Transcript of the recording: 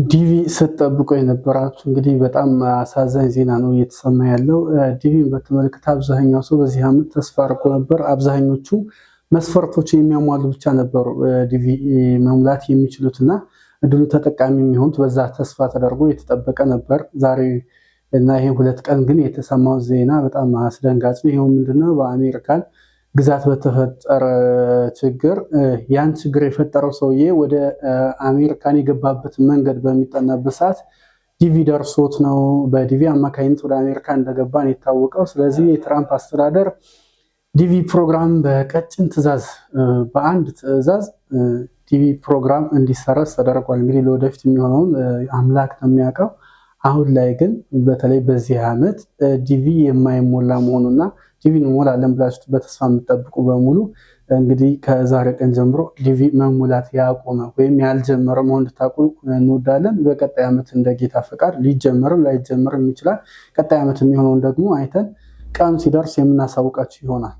ዲቪ ስትጠብቁ የነበራችሁ እንግዲህ በጣም አሳዛኝ ዜና ነው እየተሰማ ያለው። ዲቪን በተመለከተ አብዛኛው ሰው በዚህ ዓመት ተስፋ አድርጎ ነበር። አብዛኞቹ መስፈርቶችን የሚያሟሉ ብቻ ነበሩ ዲቪ መሙላት የሚችሉት እና እድሉ ተጠቃሚ የሚሆኑት፣ በዛ ተስፋ ተደርጎ የተጠበቀ ነበር። ዛሬ እና ይሄ 2 ቀን ግን የተሰማው ዜና በጣም አስደንጋጭ ነው። ይኸው ምንድነው? በአሜሪካን ግዛት በተፈጠረ ችግር ያን ችግር የፈጠረው ሰውዬ ወደ አሜሪካን የገባበት መንገድ በሚጠናበት ሰዓት ዲቪ ደርሶት ነው፣ በዲቪ አማካኝነት ወደ አሜሪካ እንደገባ ነው የታወቀው። ስለዚህ የትራምፕ አስተዳደር ዲቪ ፕሮግራም በቀጭን ትዕዛዝ፣ በአንድ ትዕዛዝ ዲቪ ፕሮግራም እንዲሰረዝ ተደርጓል። እንግዲህ ለወደፊት የሚሆነውን አምላክ ነው የሚያውቀው። አሁን ላይ ግን በተለይ በዚህ ዓመት ዲቪ የማይሞላ መሆኑና ዲቪ እንሞላለን ብላችሁ በተስፋ የምትጠብቁ በሙሉ እንግዲህ ከዛሬ ቀን ጀምሮ ዲቪ መሙላት ያቆመ ወይም ያልጀመረ መሆን እንድታውቁ እንወዳለን። በቀጣይ ዓመት እንደ ጌታ ፈቃድ ሊጀመርም ላይጀመርም ይችላል። ቀጣይ ዓመት የሚሆነውን ደግሞ አይተን ቀኑ ሲደርስ የምናሳውቃችሁ ይሆናል።